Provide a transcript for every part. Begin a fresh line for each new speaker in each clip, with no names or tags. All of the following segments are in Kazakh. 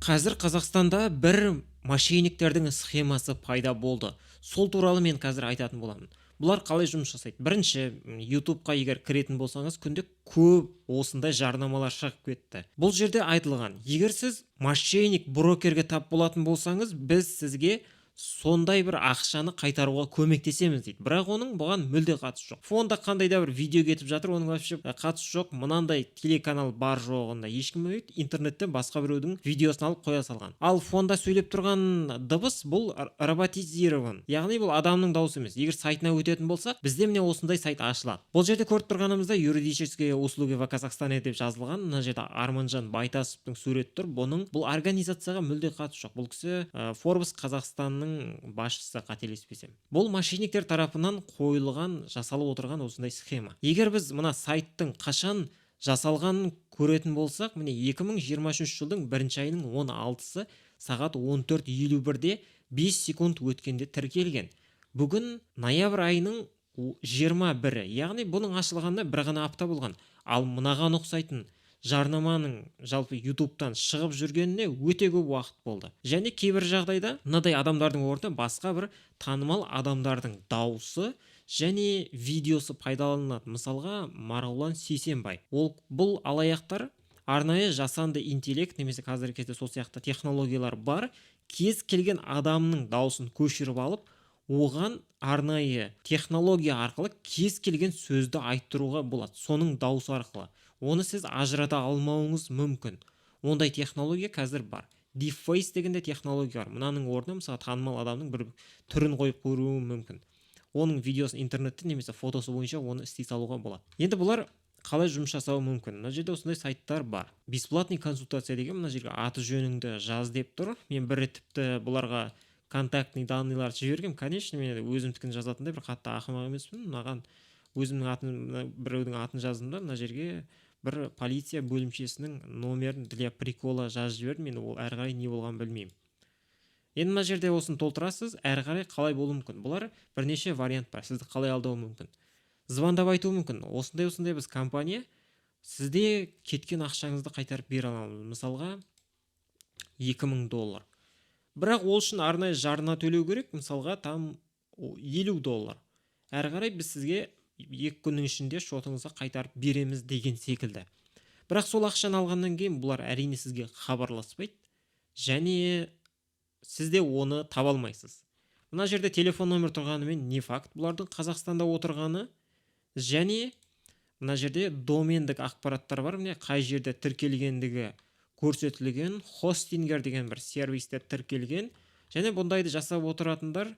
Қазір Қазақстанда бір мошенниктердің схемасы пайда болды. Сол туралы мен қазір айтатын боламын. Бұлар қалай жұмыс жасайды? Бірінші, Ютубқа егер кіретін болсаңыз, күнде көп осындай жарнамалар шығып кетті. Бұл жерде айтылған: егер сіз мошенник брокерге тап болатын болсаңыз, біз сізге сондай бір ақшаны қайтаруға көмектесеміз дейді. Бірақ оның бұған мүлде қатысы жоқ. Фонда қандай да бір видео кетіп жатыр, оның вообще қатысы жоқ. Мынандай телеканал бар жоғында ешкім білмейді, интернеттен басқа біреудің видеосын алып қоя салған. Ал фонда сөйлеп тұрған дыбыс бұл роботизирован, яғни бұл адамның дауысы емес. Егер сайтына өтетін болсақ, бізде міне осындай сайт ашылады. Бұл жерде көріп тұрғанымыздай, «Юридические услуги в Казахстане» деп жазылған. Мына жерде Арманжан Байтасовтың суреті тұр. Бұның бұл организацияға мүлде қатысы жоқ. Бұл кісі Форбс Қазақстанның басшысы, қателеспесем. Бұл мошенниктер тарапынан қойылған, жасалып отырған осындай схема. Егер біз мына сайттың қашан жасалғанын көретін болсақ, міне, 2023 жылдың бірінші айының 16-сы, сағат 14:51-де 5 секунд өткенде тіркелген. Бүгін ноябрь айының 21-і, яғни бұның ашылғанына бір ғана апта болған. Ал мынаған ұқсайтын жарнаманың жалпы Ютубтан шығып жүргеніне өте көп уақыт болды. Және кейбір жағдайда мынадай адамдардың орнына басқа бір танымал адамдардың дауысы және видеосы пайдаланылады. Мысалға, Марғұлан Сейсенбай. Ол бұл алаяқтар арнайы жасанды интеллект немесе қазіргі кезде сол сияқты технологиялар бар, кез келген адамның дауысын көшіріп алып, оған арнайы технология арқылы кез келген сөзді айттыруға болады. Соның дауысы арқылы оны сіз ажырата алмауыңыз мүмкін. Ондай технология қазір бар. Deepface деген де технология бар. Мынаның орнына, мысалы, танымал адамның бір түрін қойып көруі мүмкін. Оның видеосын интернетте немесе фотосы бойынша оны істей салуға болады. Енді бұлар қалай жұмыс жасауы мүмкін? Мына жерде осындай сайттар бар, «Бесплатный консультация» деген. Мына жерге аты жөніңді жаз деп тұр. Мен бір рет тіпті бұларға контактный данный ларды жібергенмін. Конечно, мен өзімдікін жазатындай бір қатты ақымақ емеспін. Маған өзімнің атын, біреудің атын жаздым да, мына жерге бір полиция бөлімшесінің номерін для прикола жазып жібердім. Енді ол әрі қарай не болғанын білмеймін. Енді мына жерде осыны толтырасыз. Әрі қарай қалай болуы мүмкін? Бұлар бірнеше вариант бар. Сізді қалай алдауы мүмкін? Звондап айтуы мүмкін: осындай осындай біз компания, сізде кеткен ақшаңызды қайтарып бере аламыз, мысалға, 2000 доллар. Бірақ ол үшін арнайы жарна төлеу керек, мысалға, там 50 доллар. Әрі қарай біз сізге 2 күннің ішінде шотыңызға қайтарып береміз деген секілді. Бірақ сол ақшаны алғаннан кейін бұлар, әрине, сізге хабарласпайды және сіз де оны таба алмайсыз. Мына жерде телефон номер тұрғанымен, не факт бұлардың Қазақстанда отырғаны. Және мына жерде домендік ақпараттар бар, міне, қай жерде тіркелгендігі көрсетілген. Хостингер деген бір сервисте тіркелген. Және бұндайды жасап отыратындар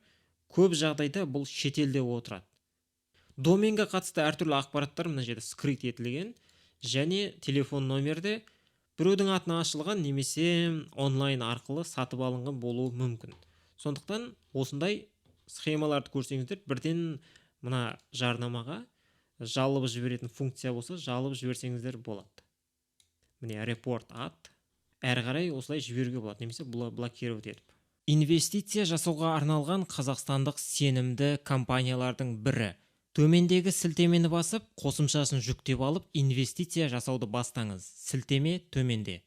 көп жағдайда бұл шетелде отырады. Доменге қатысты әртүрлі ақпараттар мына жерде скрыть етілген. Және телефон номерде біреудің атына ашылған немесе онлайн арқылы сатып алынған болуы мүмкін. Сондықтан осындай схемаларды көрсеңіздер, бірден мына жарнамаға жалобы жіберетін функция болса, жалобы жіберсеңіздер болады. Міне, report ad. Әрі қарай осылай жіберуге болады немесе блокировать етіп. Инвестиция жасауға арналған қазақстандық сенімді компаниялардың бірі. Төмендегі сілтемені басып, қосымшасын жүктеп алып, инвестиция жасауды бастаңыз. Сілтеме төменде.